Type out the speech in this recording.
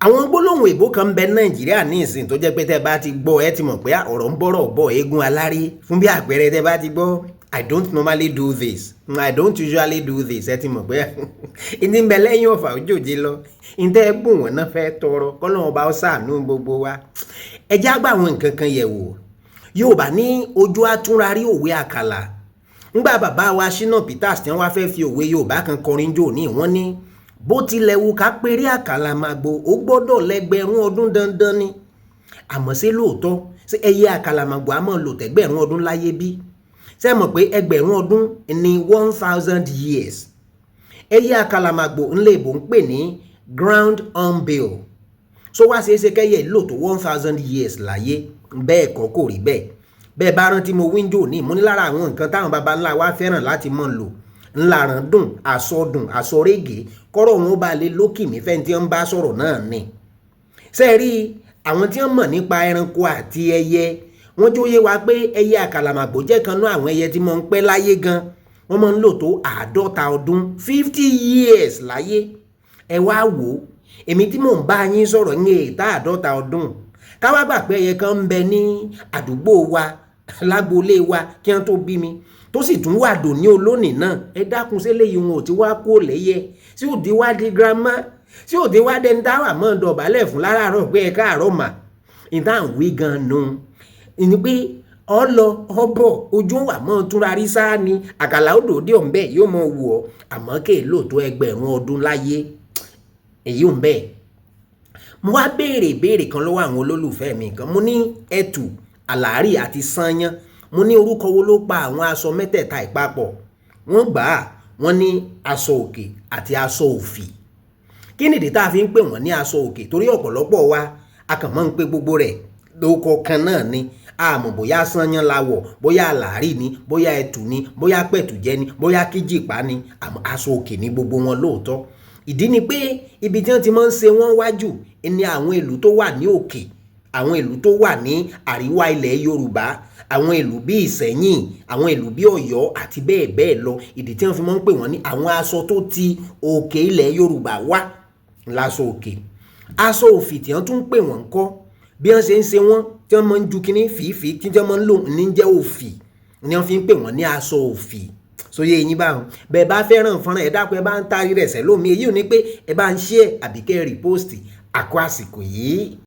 Àwọn gbólóhùn èbó kan ń bẹ Nàìjíríà ní ìsìn tó jẹ́ pé tẹ́ bá ti gbọ́, ẹ ti mọ̀ pé ọ̀rọ̀ ń bọ̀rọ̀ bọ̀ eégún aláré. Fún bí àpẹẹrẹ, tẹ́ bá ti gbọ́ "I don't normally do this", "I don't usually do this", ẹ ti mọ̀ pé ìní ń bẹ lẹ́yìn ọ̀fà òjòjì lọ. Ìtẹ́ bùn wọ́n náà fẹ́ tọrọ, kọ́lọ́run ọba ó ṣàánú gbogbo wa. Ẹ já gbà àwọn nǹkan kan yẹ̀ wò. Yorùbá ní ojú àtúnrarí òwe àkàlà. Ńgbà bàbá wa Shina Peters tí wọ́n wá fẹ́ fi òwe Yorùbá kan kọrin jò ní, wọ́n ní bó tilẹ̀ wù ká péré àkàlà màgbò, ó gbọ́dọ̀ lẹ́gbẹ̀rún ọdún dandan ni. Àmọ́ ṣé lóòótọ́? Ṣé ẹyẹ àkàlàmàgbò á máa lò tẹ́gbẹ̀rún ọdún láyé bí? Ṣé mọ̀ pé ẹgbẹ̀rún ọdún ní 1,000 years? Ẹyẹ àkàlàmàgbò ńlẹ̀ èbó ń pè ní ground hornbill. So wá ṣeé ṣe kẹ́yẹ lò tó 1,000 years láyé? Bẹ́ẹ̀ kọ́, kò rí bẹ́ẹ̀. Bẹ́ẹ̀ bá rántí, mo wíńdò ní mo ní lára àwọn nǹkan táwọn baba ńlá wa fẹ́ràn láti mọ̀ lò ńlárán dùn, àsọdùn, àsọrégè, kọ́rọ̀ wọn bá lè lókìmí fẹ́ni tí wọ́n bá sọ̀rọ̀ náà ni. Ṣe rí àwọn tí wọ́n mọ̀ nípa ẹranko àti ẹyẹ, wọ́n jó yé wa pé ẹyẹ àkàlàmàgbò jẹ́ kan náà àwọn ẹyẹ tí wọ́n ń pẹ́ láyé gan. Wọ́n máa ń lò tó 50 ọdún, 50 years láyé. Ẹ wá wò ó, èmi tí mò ń bá yín sọ̀rọ̀ ní ètà 50 ọdún. Káwá gbà pé ẹyẹ kan ń bẹ ní àdúgbò wa, lágboolé wa, kí wọ́n tó bí mi, tó sì tún wà dòní olónìí náà. Ẹ dákun, sí eléyìí wọn ò ti wá kó lẹ́yẹ? Sí òde wá di grandma? Sí òde wá dẹni táwà mọ́ ń dọ̀bálẹ̀ fún láràárọ̀ pé ẹ káàárọ̀ mà? Ìta ń wí gan nu ni pé ọlọ ọbọ ojú wà mọ́ túnra rí sáà ni. Àkàlà odò dé ọ̀nbẹ yóò mọ wù ọ́, àmọ́ kè lò tó ẹgbẹ̀rún ọdún láyé. Èyí ò ń bẹ́ẹ̀. Mo wá béèrè ìbéèrè kan lọ́wọ́ àwọn olólùfẹ́ mi kan. Mo ní ẹ̀tù, àlàárì àti sányán, mo ní orúkọ wo ló pa àwọn aṣọ mẹ́tẹ̀ẹ̀ta ìpapọ̀? Wọ́n gbà á, wọ́n ní aṣọ òkè àti aṣọ òfì. Kí nìdí tá a fi ń pè wọ́n ní aṣọ òkè? Torí ọ̀pọ̀lọpọ̀ wa, a kàn máa ń pe gbogbo rẹ̀ lórúkọ kan náà ni. A mọ̀ bóyá sányán la wọ̀, bóyá àlàárì ni, bóyá ẹ̀tù ni, bóyá pẹ̀tùjẹ́ ni, bóyá kíjìpá ni. Àmọ́ aṣọ òkè ni gbogbo wọn lóòótọ́. Ìdí ni pé ibi tí wọ́n ti máa ń ṣe wọ́n wájú ni àwọn ìlú tó wà ní òkè, àwọn ìlú tó wà ní àríwá ilẹ̀ Yorùbá, àwọn ìlú bíi Ìsẹ́yìn, àwọn ìlú bíi Ọ̀yọ́ àti bẹ́ẹ̀ bẹ́ẹ̀ lọ. Ìdí tí wọ́n fi máa ń pè wọ́n ní àwọn aṣọ tó ti òkè ilẹ̀ Yorùbá wá láṣọ òkè. Aṣọ òfì tí wọ́n tún ń pè wọ́n kọ́, bí wọ́n ṣe ń ṣe wọ́n, tí wọ́n máa ń ju kínní fìífìí, tí wọ́n máa ń lò ní jẹ́ òfì, ni wọ́n fi ń pè wọ́n ní aṣọ òfì. Sóyè yín báwọn. Bẹ́ẹ̀ bá fẹ́ràn fọ́nrán, ẹ dákun, ẹ bá ń tarí rẹ̀ sẹ́lómi. Èyí ò ní pé ẹ bá ń share àbí kẹ́ ẹ repost àkó àsìkò yìí.